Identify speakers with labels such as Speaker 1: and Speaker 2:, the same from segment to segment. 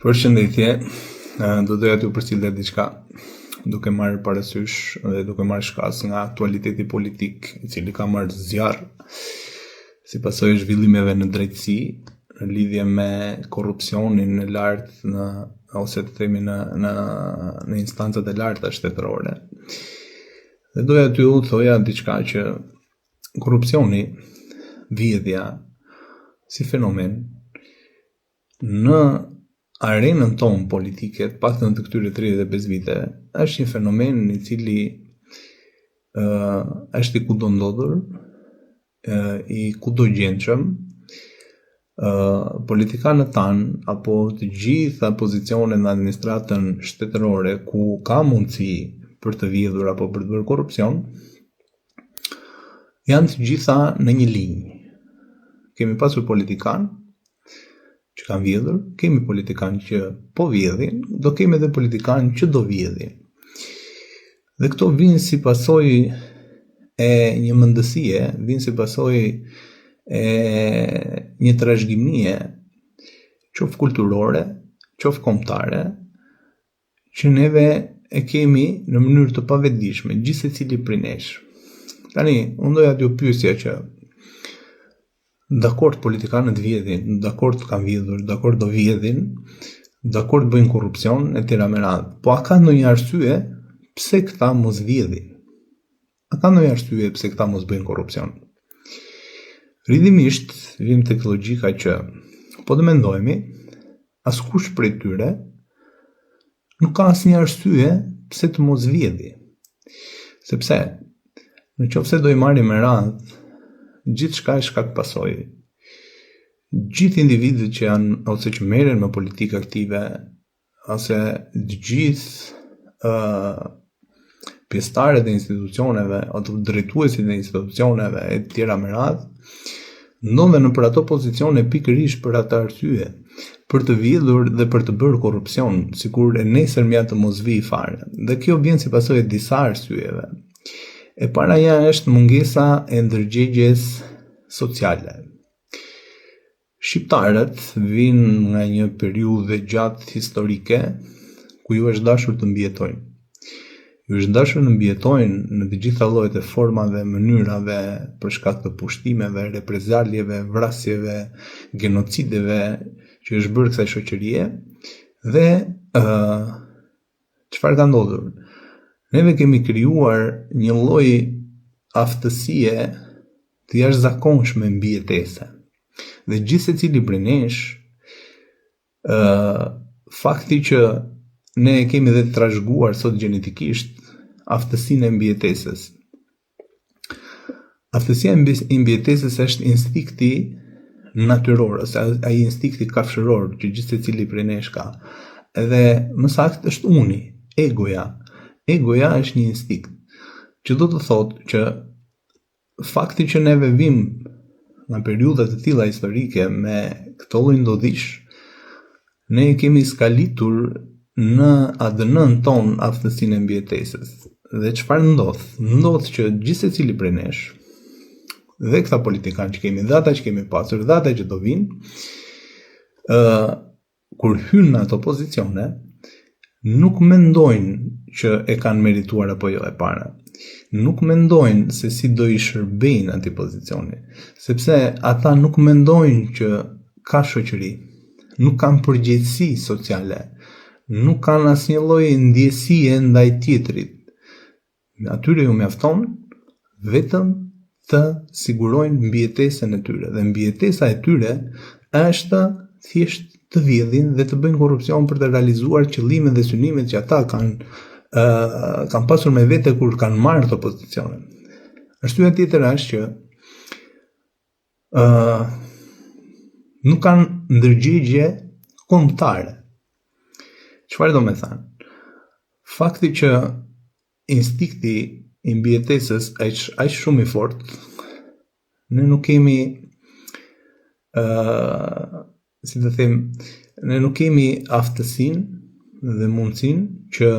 Speaker 1: Përshëndetje, do doja t'ju përcillja diçka duke marrë parasysh dhe duke marrë shkas nga aktualiteti politik, i cili ka marrë zjarr si pasojë e zhvillimeve në drejtësi në lidhje me korrupsionin e lartë në ose të themi në në në instancat e larta shtetërore. Dhe doja t'ju thoja diçka që korrupsioni, vjedhja si fenomen Në arenën tonë politike, të paktën të këtyre 35 viteve, është një fenomen i cili uh, është i kudondodhur, uh, i kudogjendshëm, uh, politikanët tanë apo të gjitha pozicionet në administratën shtetërore ku ka mundësi për të vjedhur apo për të bërë korrupsion, janë të gjitha në një linjë. Kemi pasur politikanë që kanë vjedhur, kemi politikanë që po vjedhin, do kemi edhe politikanë që do vjedhin. Dhe këto vijnë si pasojë e një mendësie, vijnë si pasojë e një trashëgimie, qoftë kulturore, qoftë kombëtare, që neve e kemi në mënyrë të pavetëdijshme, gjithsecili prej nesh. Tani, unë doja t'ju pyesja që dakord politikanët vjedhin, dakord kanë vjedhur, dakord do vjedhin, dakord bëjnë korrupsion e tjera me radhë. Po a ka ndonjë arsye pse këta mos vjedhin? A ka ndonjë arsye pse këta mos bëjnë korrupsion? Rrjedhimisht, vijmë tek logjika që po të mendojmë, askush prej tyre nuk ka asnjë arsye pse të mos vjedhi. Sepse në qoftë se do i marrim me radhë, gjithçka është shkak pasojë. Gjithë individët që janë ose që merren me politikë aktive ose të gjithë uh, pjesëtarët e institucioneve ose drejtuesit e institucioneve e të tjera me radhë, ndodhen nëpër ato pozicione pikërisht për atë arsye, për të vjedhur dhe për të bërë korrupsion, sikur e nesërmja të mos vijë fare. Dhe kjo vjen si pasojë e disa arsyeve. E para ja është mungesa e ndërgjegjes sociale. Shqiptarët vijnë nga një periudhë e gjatë historike ku ju është dashur të mbijetojnë. Ju është dashur të mbijetojnë në të gjitha llojet e formave, mënyrave, për shkak të pushtimeve, reprezaljeve, vrasjeve, genocideve që është bërë kësaj shoqërie dhe ë uh, çfarë ka ndodhur? Neve kemi krijuar një lloj aftësie të jashtëzakonshme mbijetese. Dhe gjithsecili prej nesh, ë fakti që ne e kemi dhe të trashëguar sot gjenetikisht aftësinë e mbijetesës. Aftësia e mbijetesës është instinkti natyror ose ai instinkti kafshëror që gjithsecili prej nesh ka. Edhe më saktë është uni, egoja. Egoja është një instinkt që do të thotë që Fakti që neve vijmë nga periudha të tilla historike me këto lloj ndodhish, ne e kemi skalitur në ADN-në tonë aftësinë e mbijetesës. Dhe çfarë ndodh? Ndodh që gjithsecili prej nesh, dhe këta politikanë që kemi, dhe ata që kemi pasur, dhe ata që do vijnë, ë kur hynë në ato pozicione, nuk mendojnë që e kanë merituar apo jo e para. Nuk mendojnë se si do i shërbejnë atij pozicioni, sepse ata nuk mendojnë që ka shoqëri, nuk kanë përgjegjësi sociale, nuk kanë asnjë lloj ndjesie ndaj tjetrit. Atyre ju mjafton vetëm të sigurojnë mbijetesën e tyre dhe mbijetesa e tyre është thjesht të vjedhin dhe të bëjnë korrupsion për të realizuar qëllimet dhe synimet që ata kanë uh, kanë pasur me vete kur kanë marrë këto pozicione. Arsyeja tjetër është që uh, nuk kanë ndërgjegje kombëtare. Çfarë do me thënë? Fakti që instinkti i mbijetesës është aq shumë i fortë, ne nuk kemi ë uh, si të them, ne nuk kemi aftësinë dhe mundësinë që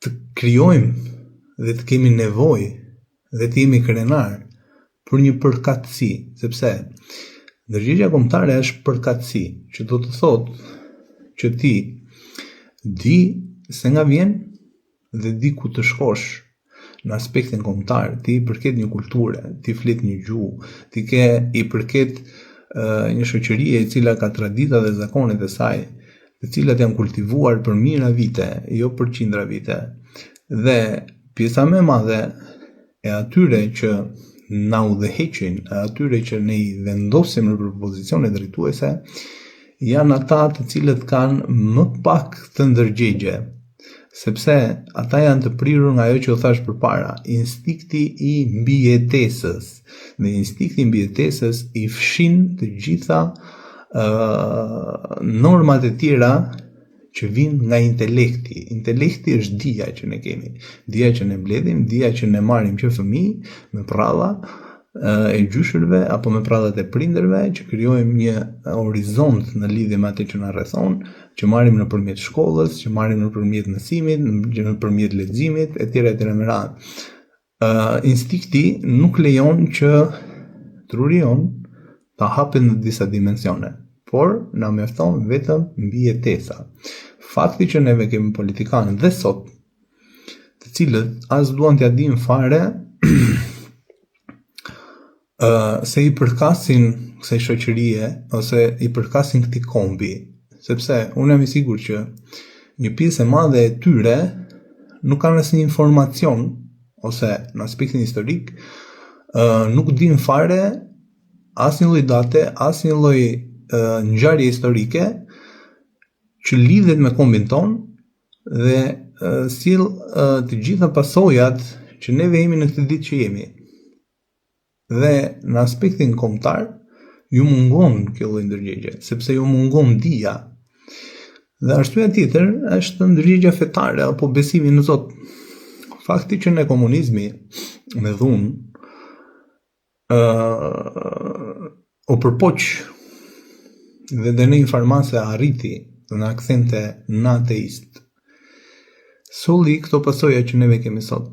Speaker 1: të krijojmë dhe të kemi nevojë dhe të jemi krenarë për një përkatësi, sepse Ndërgjegja kombëtare është përkatësi, që do të thotë që ti di se nga vjen dhe di ku të shkosh në aspektin kombëtar, ti i përket një kulture, ti flet një gjuhë, ti ke i përket uh, një shoqërie e cila ka tradita dhe zakonet e saj, të cilat janë kultivuar për mijëra vite, jo për qindra vite. Dhe pjesa më e madhe e atyre që na udhëheqin, e atyre që ne i vendosim në pozicione drejtuese, janë ata të cilët kanë më pak të ndërgjegje, sepse ata janë të prirur nga ajo që u thashë përpara, instinkti i mbijetesës. Dhe instinkti i mbijetesës i fshin të gjitha uh, normat e tjera që vijnë nga intelekti. Intelekti është dija që ne kemi, dija që ne mbledhim, dija që ne marrim që fëmijë me pralla e gjyshërve apo me prallat e prindërve që krijojmë një horizont në lidhje me atë që na rrethon, që marrim nëpërmjet shkollës, që marrim nëpërmjet mësimit, nëpërmjet leximit etj etj me radhë. Uh, instinkti nuk lejon që truri jonë të hapet në disa dimensione, por na mjafton vetëm mbijetesa. Fakti që neve kemi politikanë dhe sot, të cilët as duan t'ia dinë fare uh, se i përkasin kësaj shoqërie ose i përkasin këtij kombi, sepse unë jam i sigurt që një pjesë e madhe e tyre nuk kanë asnjë informacion ose në aspektin historik uh, nuk dinë fare asnjë lloj date, asnjë lloj uh, ngjarje historike që lidhet me kombin tonë dhe uh, sjell uh, të gjitha pasojat që neve jemi në këtë ditë që jemi. Dhe në aspektin kombëtar ju mungon kjo lloj ndërgjegje, sepse ju mungon dija. Dhe arsyeja tjetër është ndërgjegja fetare apo besimi në Zot. Fakti që ne komunizmi me dhunë ë uh, u përpoq dhe dhe në një farë mase arriti të na kthente në ateist. Solli këto pasoja që neve kemi sot,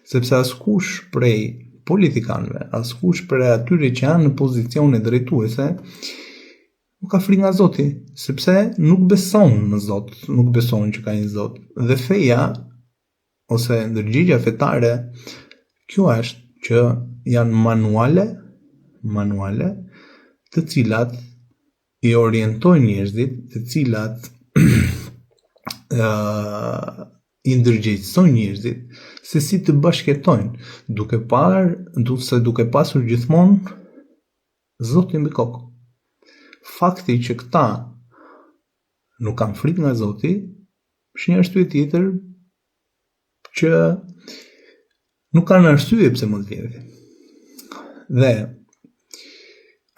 Speaker 1: sepse askush prej politikanëve, askush prej atyre që janë në pozicione drejtuese, nuk ka frikë nga Zoti, sepse nuk beson në Zot, nuk beson që ka një Zot. Dhe feja ose ndërgjegja fetare, kjo është që janë manuale, manuale të cilat i orientojnë njerëzit, të cilat uh, i ndërgjegjësojnë njerëzit se si të bashkëjetojnë, duke parë, duke, duke pasur gjithmonë Zotin mbi kokë. Fakti që këta nuk kanë frikë nga Zoti, është një arsye tjetër që nuk kanë arsye pse mos vjedhin. Dhe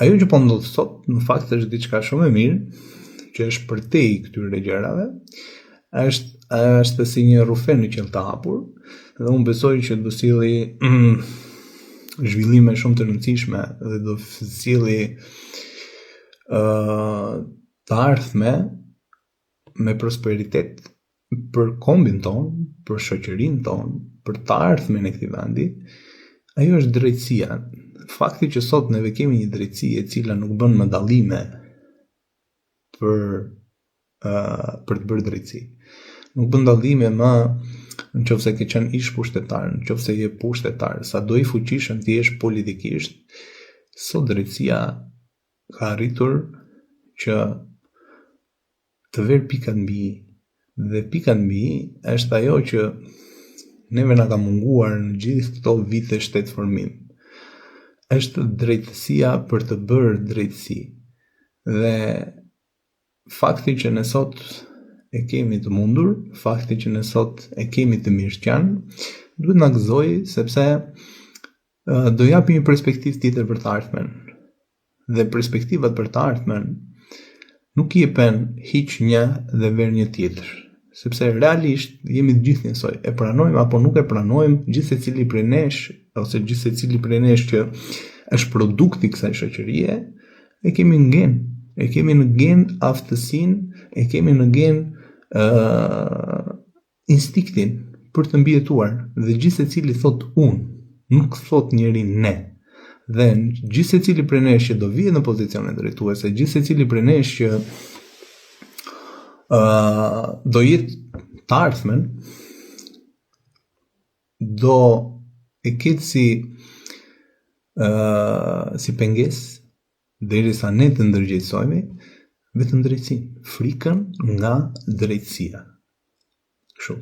Speaker 1: ajo që po ndodh sot në fakt është diçka shumë e mirë, që është përtej këtyre gjërave, është është si një rrufe në qiell të hapur dhe unë besoj që do sjelli mm, zhvillime shumë të rëndësishme dhe do sjelli uh, të ardhme me prosperitet për kombin tonë, për shoqërinë tonë, për të ardhmen e këtij vendi, ajo është drejtësia. Fakti që sot neve kemi një drejtësi e cila nuk bën më dallime për uh, për të bërë drejtësi. Nuk bën dallime më në qoftë se ke qenë ish pushtetar, në qoftë se je pushtetar, sado i fuqishëm të jesh politikisht, sot drejtësia ka arritur që të verë pikat mbi i. Dhe pikat mbi i është ajo që neve na ka munguar në gjithë këto vite shtetformim. Është drejtësia për të bërë drejtësi. Dhe fakti që ne sot e kemi të mundur, fakti që ne sot e kemi të mirëqenë, duhet na gëzojë sepse do japi një perspektivë tjetër për të ardhmen. Dhe perspektivat për të ardhmen nuk jepen hiq një dhe ver një tjetër, sepse realisht jemi të gjithë njësoj, e pranojmë apo nuk e pranojmë, gjithsecili prej nesh ose gjithsecili prej nesh që është produkt i kësaj shoqërie, e kemi në gen, e kemi në gen aftësinë, e kemi në gen uh, instinktin për të mbijetuar dhe gjithsecili thotë unë, nuk thotë njeri ne. Dhe gjithsecili prej nesh që do vijë në pozicione drejtuese, gjithsecili prej nesh që uh, do jetë të ardhmen, do e ketë si uh, si pengesë derisa ne të ndërgjegjësohemi vetëm drejtësinë, frikën nga drejtësia. Kështu.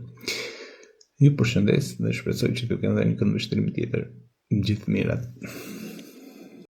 Speaker 1: Ju përshëndes dhe shpresoj që t'ju kem dhënë një këndvështrim tjetër. Gjithë të mirat.